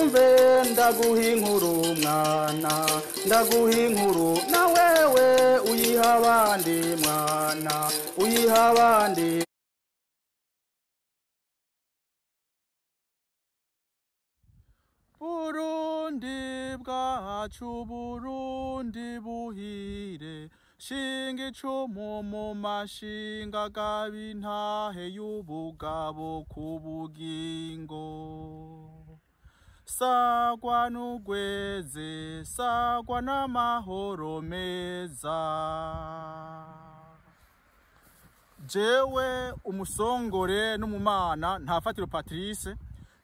Wumve ndaguha inkuru mwana, ndaguha inkuru na wewe uyiha abandi mwana, uyiha abandi. Burundi bwacu, Burundi buhire, shinga icumu mu mashinga, gaba intahe y'ubugabo ku bugingo. Sagwa n'ugweze, sagwa n'amahoro meza. Jewe umusongore n'umumana Ntafatiro Patrice,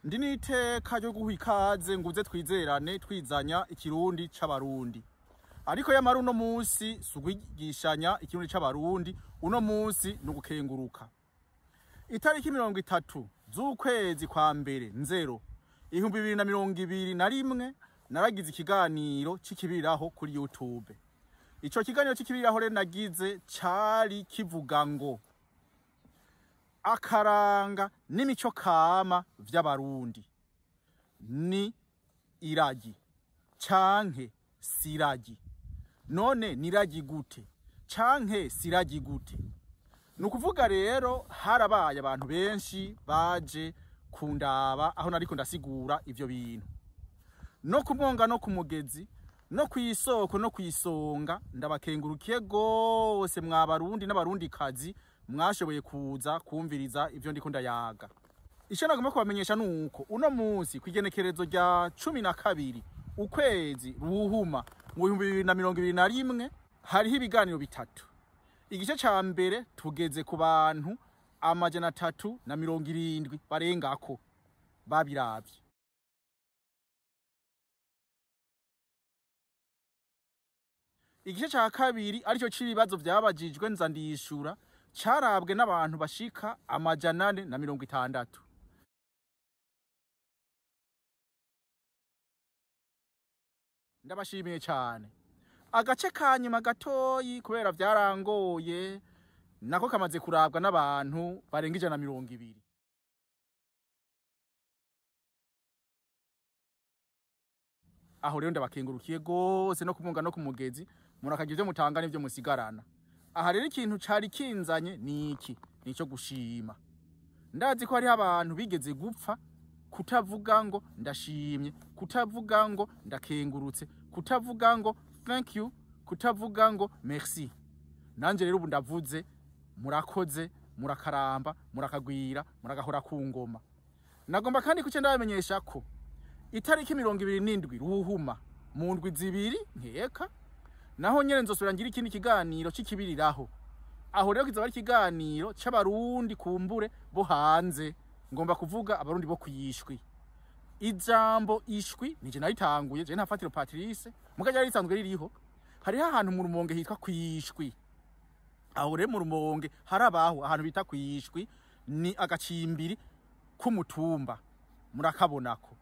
ndi n'iteka ryo guha ikaze nguze twizerane twizanya ikirundi c'abarundi. Ariko yamara uno munsi si ukwigishanya ikirundi c'abarundi, uno munsi ni ugukenguruka. Itariki 30 z'ukwezi kwa mbere nzero 2021 naragize ikiganiro c'ikibiriraho kuri YouTube. Ico kiganiro c'ikibiriraho rero nagize cari kivuga ngo akaranga n'imico kama vy'abarundi ni iragi canke siragi. None niragi gute canke siragi gute? Ni ukuvuga rero harabaye abantu benshi baje kundaba aho nariko ndasigura ivyo bintu, no kumwonga no kumugezi no kw'isoko no kw'isonga. Ndabakengurukiye gose mwa barundi n'abarundi kazi mwashoboye kuza kumviriza ivyo ndiko ndayaga. Ico nagomba kubamenyesha nuko uno munsi kw'igenekerezo rya 12 ukwezi ruhuma mu 2021 hariho ibiganiro bitatu. Igice ca mbere tugeze ku bantu 370 barengako babiravye. Igice ca kabiri arico c'ibibazo vyabajijwe nza ndishura carabwe n'abantu bashika 460. Ndabashimiye cyane. Agace kanyuma gatoyi kubera vyarangoye nako kamaze kurabwa n'abantu barenga 120. Aho rero ndabakengurukiye gose no kumunga no kumugezi, murakagira ivyo mutanga n'ivyo musigarana. Aha rero ikintu cari kinzanye niki, nico gushima. Ndazi ko hariho abantu bigeze gupfa kutavuga ngo ndashimye, kutavuga ngo ndakengurutse, kutavuga ngo thank you, kutavuga ngo merci. Nanje rero ubu ndavuze murakoze, murakaramba, murakagwira, muragahora ku ngoma. Nagomba kandi kuce ndabamenyesha ko itariki 27 ruhuma mu ndwi zibiri nkeka naho nyene nzosubira ngira ikindi kiganiro c'ikibiriraho. Aho rero kizaba ari ikiganiro c'abarundi kumbure bo hanze, ngomba kuvuga abarundi bo kwishwi. Ijambo ishwi nije naritanguye je Ntafatiro Patrice, muga ryari risanzwe ririho. Hariho ahantu mu Rumonge hitwa kwishwi. Aho rero mu Rumonge harabaho ahantu bita kwishwi, ni agacimbiri k'umutumba, murakabonako.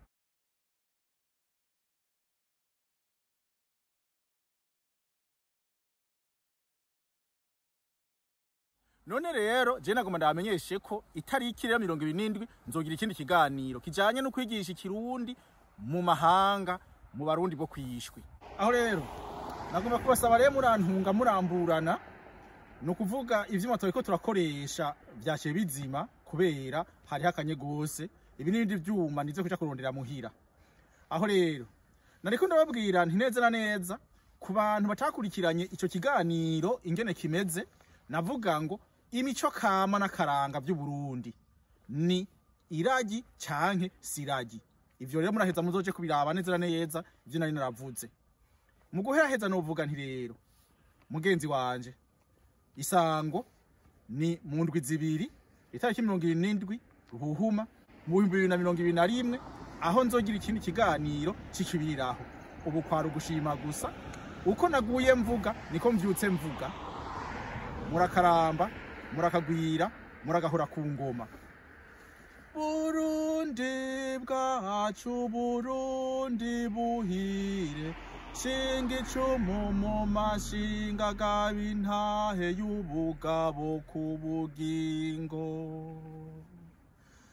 None rero je nagomba ndabamenyeshe ko itariki rero 27 nzogira ikindi kiganiro kijanye no kwigisha ikirundi mu mahanga mu barundi bo kwishwi. Aho rero nagomba kubasaba rero murantunga muramburana, no kuvuga ivyuma turiko turakoresha vyashe bizima kubera hari hakanye gose, ibi n'ibindi vyuma nizo kuja kurondera muhira. Aho rero nariko ndababwira nti neza na neza ku bantu batakurikiranye ico kiganiro ingene kimeze, navuga ngo imico kama n'akaranga vy'Uburundi ni iragi canke siragi. Ivyo rero muraheza muzoje kubiraba neza na neza ivyo nari naravuze. Mu guheraheza novuga nti rero mugenzi wanje isango ni mu ndwi zibiri itariki 27 ruhuhuma mu 2021 aho nzogira ikindi kiganiro c'ikibiriraho. Ubu kwari ugushima gusa, uko naguye mvuga niko mvyutse mvuga. Murakaramba, murakagwira, muragahora ku ngoma. Burundi bwacu, Burundi buhire, shinga icumu mu mashinga, gaba intahe y'ubugabo ku bugingo.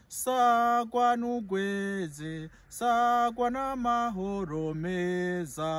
Sagwa n'ugweze, sagwa n'amahoro meza.